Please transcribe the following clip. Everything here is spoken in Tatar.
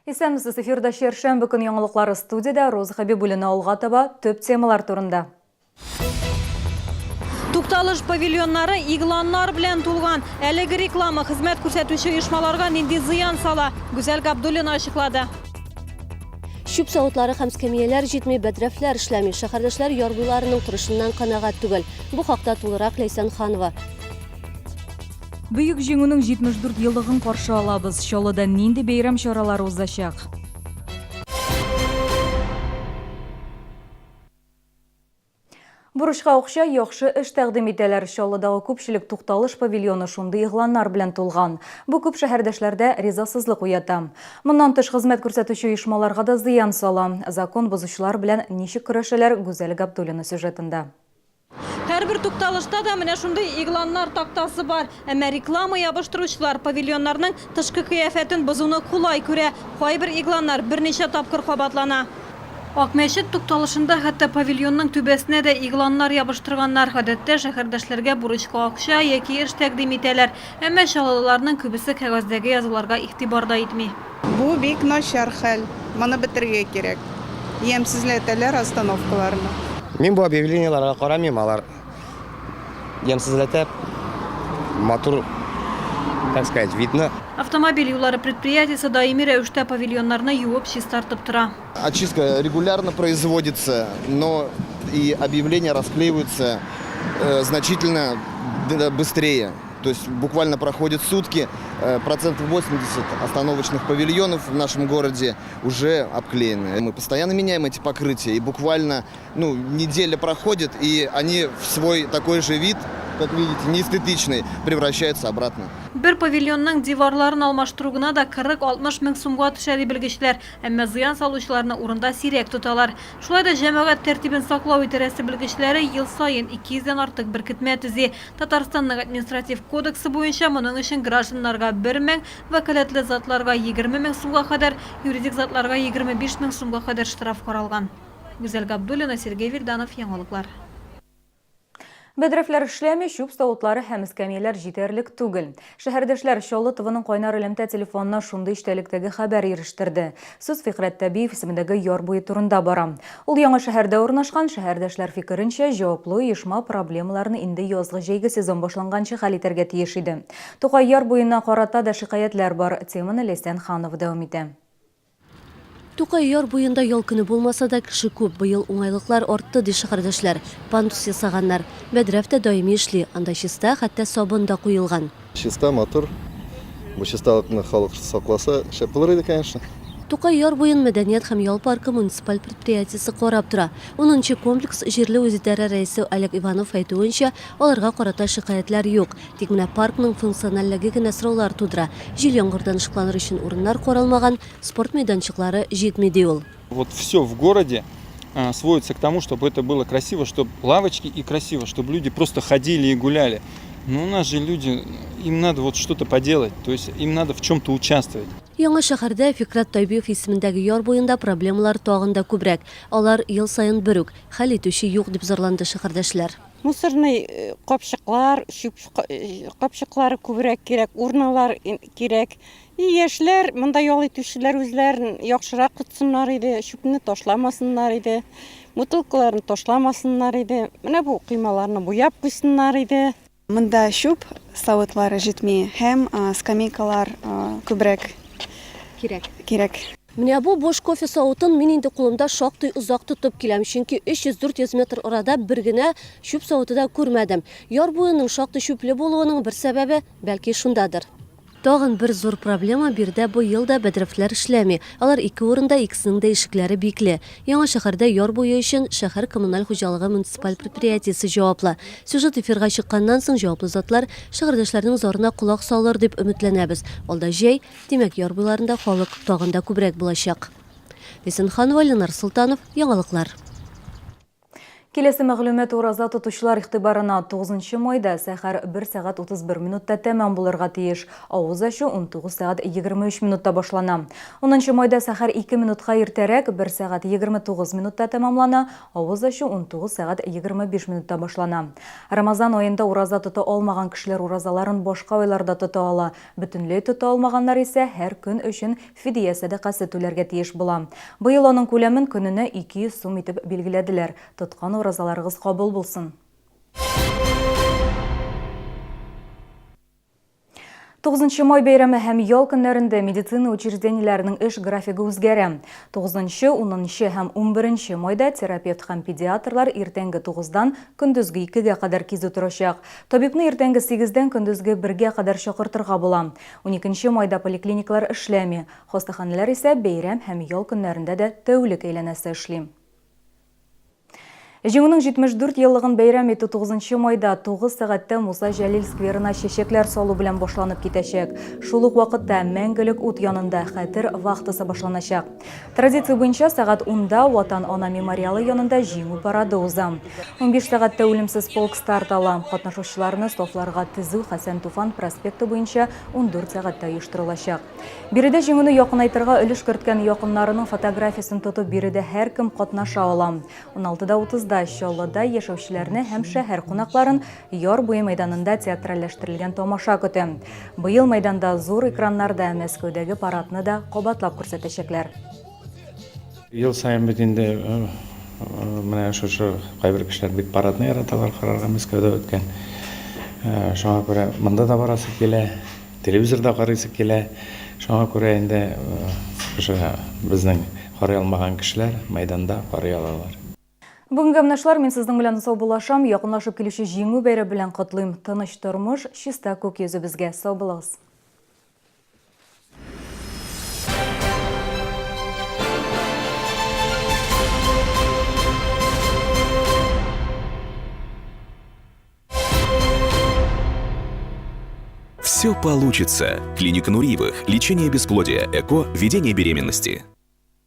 Исәнмесез, эфирда чәршәмбе көн яңалыклары студиядә Роза Хәбибуллина алга таба төп темалар турында. Тукталыш павильоннары игъланнар белән тулган. Әлеге реклама хезмәт күрсәтүче оешмаларга нинди зыян сала? Гүзәл Габдуллина ачыклады. Чүп савытлары һәм скамияләр җитми, бәдрәфләр эшләми. Шәһәрдәшләр яр буйларының торышыннан канәгать түгел. Бу хакта тулырак Ләйсән Ханова. Бөек Җиңүнең 74 еллыгын каршы алабыз. Чаллыда нинди бәйрәм чаралары узачак? Бурычка акча, яхшы эш тәкъдим итәләр. Чаллыдагы күпчелек тукталыш павильоны шундый игъланнар белән тулган. Бу күп шәһәрдәшләрдә ризасызлык уята. Моннан тыш хезмәт күрсәтүче оешмаларга да зыян сала. Закон бозучылар белән ничек көрәшәләр, Гүзәл Габдуллина сюжетында. Һәрбер тукталышта да менә шундый игъланнар тактасы бар. Әмма реклама ябыштыручылар павильоннарның тышкы кыяфәтен бозуны кулай күрә. Кайбер игъланнар берничә тапкыр кабатлана. Акмәчет тукталышында хәтта павильонның түбәсенә дә игъланнар ябыштырганнар. Гадәттә, шәһәрдәшләргә бурычка акча яки эш тәкъдим итәләр. Әмма чаллылыларның күбесе кәгазьдәге язуларга игътибар да итми. Бу бик начар хәл, моны бетерергә кирәк. Ямьсезләтәләр остановкаларны. Мин бу объявлениеләргә карамыйм, алар ямьсезләтә, матур, как сказать, видно. Автомобиль юллары предприятиесе даими рәвештә павильоннарны юып, чистартып тора. Очистка регулярно производится, но и объявления расклеиваются значительно быстрее. То есть буквально проходят сутки, процентов 80 остановочных павильонов в нашем городе уже обклеены. Мы постоянно меняем эти покрытия, и буквально ну, неделя проходит, и они в свой такой же вид, как видите, неэстетичный, превращаются обратно. Бер павильонның диварларын алмаштыру гына да 40-60 мең сумга төшә, ди белгечләр. Әмма зыян салучыларны урында сирәк тоталар. Шулай да җәмәгать тәртибен саклау идарәсе белгечләре ел саен 200 дән артык беркетмә төзи. Татарстанның Административ кодексы буенча моның өчен гражданнарга бер мең, вәкаләтле затларга 20 мең сумга кадәр, юридик затларга 25 мең сумга кадәр штраф каралган. Гүзәл Габдуллина, Сергей Вильданов, Яңалыклар. Бәдрәфләр эшләми, чүп савытлары һәм эскәмияләр җитәрлек түгел. Шәһәрдәшләр Чаллы ТВның кайнар элемтә телефонына шундый эчтәлектәге хәбәр ирештерде. Сүз Фикърәт Тәбиев исемендәге яр буе турында бара. Ул яңа шәһәрдә урнашкан, шәһәрдәшләр фикеренчә, җаваплы оешма проблемаларны инде язгы-җәйге сезон башланганчы хәл итәргә тиеш иде. Тукай яр буена карата да шикаятьләр бар. Теманы Ләйсән Ханова дәвам итә. Тукай яр буенда ял көне булмаса да, кеше күп. Быел уңайлыклар артты, ди шәһәрдәшләр. Пандус ясаганнар. Бәдрәф тә даими эшли. Анда чиста, хәтта сабын да куелган. Чиста, матур. Бу чисталыкны халык сакласа, шәп булыр иде, конечно. Тукай яр буен мәдәният һәм ял паркы муниципаль предприятиесе карап тора. Унынчы комплекс җирле үзидарә рәисе Олег Иванов әйтүенчә, аларга карата шикаятьләр юк. Тик менә паркның функциональлеге генә сораулар тудыра. Җил-яңгырдан ышыкланыр өчен урыннар каралмаган, спорт мәйданчыклары җитми, ди ул. Вот все в городе сводится к тому, чтобы это было красиво, чтобы лавочки и красиво, чтобы люди просто ходили и гуляли. Но у нас же люди, им надо вот что-то поделать, то есть им надо в чем-то участвовать. Яңа шәһәрдә Фикрәт Тайбиев исемендәге яр буенда проблемалар тагын да күбрәк. Алар ел саен бер үк, хәл итүче юк, дип зарланды шәһәрдәшләр. Мусорный капчыклар, чүп капчыклары күбрәк кирәк, урналар кирәк. И яшьләр, монда ял итүчеләр үзләрен яхшырак тотсыннар иде, чүпне ташламасыннар иде, бутылкаларны ташламасыннар иде. Менә бу коймаларны буяп куйсыннар иде. Монда чүп савытлары җитми һәм скамейкалар күбрәк кирәк. Кирәк. Менә бу буш кофе савытын мин инде кулымда шактый озак тотып киләм, чөнки 300-400 метр арада бер генә чүп савыты да күрмәдем. Яр буеның шактый чүпле булуының бер сәбәбе, бәлки, шундадыр. Тагын бер зур проблема, биредә быел да бәдрәфләр эшләми. Алар ике урында, икесенең дә ишекләре бикле. Яңа шәһәрдә яр буе өчен шәһәр коммуналь хуҗалыгы муниципаль предприятиесе җаваплы. Сюжет эфирга чыкканнан соң җаваплы затлар шәһәрдәшләрнең зарына колак салыр дип өметләнәбез. Алда җәй, димәк, яр буйларында халык тагын да күбрәк булачак. Ләйсән Ханова, Ленар Солтанов, Яңалыклар. Киләсе мәгълүмат ураза тотучылар игътибарына 9 майда сәхәр 1 сәгать 31 минутта тәмам булырга тиеш. Авыз ачу 19 сәгать 23 минутта башлана. 10 майда сәхәр 2 минутка иртәрәк 1 сәгать 29 минутта тәмамлана, авыз ачу 19 сәгать 25 минутта башлана. Рамазан аенда ураза тота алмаган кешеләр уразаларын башка айларда тота ала. Бөтенләй тота алмаганнар исә һәр көн өчен Фидия сәдакасы түләргә тиеш була. Быел аның күләмен көненә 200 сум итеп билгеләделәр. Тоткан уразаларыгыз кабул булсын! Тугызынчы май бәйрәме һәм ял көннәрендә медицина учреждениеләренең эш графигы үзгәрә. Тугызынчы, унынчы һәм унберенче майда терапевт һәм педиатрлар иртәнге тугыздан көндезге икегә кадәр кизү торачак. Табибны иртәнге сигездән көндезге бергә кадәр чакыртырга була. Уникенче майда поликлиникалар эшләми, хастаханәләр исә бәйрәм һәм ял көннәрендә дә тәүлек әйләнәсе эшли. Җиңүнең 74 еллыгын бәйрәм итү тугызынчы майда тугыз сәгатьтә Муса Җәлил скверына чәчәкләр салу белән башланып китәчәк. Шул ук вакытта Мәңгелек ут янында Хәтер вахтасы башланачак. Традиция буенча сәгать унда Ватан-Ана мемориалы янында Җиңү парады уза. 15 сәгатьтә Үлемсез полк старт ала. Катнашучыларны сафларга тезү Хәсән Туфан проспекты буенча 14 сәгатьтә оештырылачак. Биредә җиңүне якынайтырга өлеш керткән якыннарының фотографиясен тотып биредә һәркем катнаша ала. 16:30 да Чаллыда яшәүчеләрне һәм шәһәр кунакларын Яр буе мәйданында театральләштерелгән тамаша көтә. Быел мәйданда зур экраннарда Мәскәүдәге парадны да кабатлап күрсәтәчәкләр. Ел саен бит инде менә шушы кайбер кешеләр бик парадны яраталар карарга Мәскәүдә үткән. Шуңа күрә монда да барасы килә, телевизорда карыйсы килә. Шуңа күрә инде шушы безнең карый алмаган кешеләр мәйданда карый алалар. Бүгенгә менә шулар, мин сезнең белән саубуллашам, якынлашып килүче Җиңү бәйрәме белән котлыйм. Тыныч тормыш, чиста күк йөзе безгә. Сау булыгыз. Все получится. Клиника Нуриевых. Лечение бесплодия, ЭКО, ведение беременности.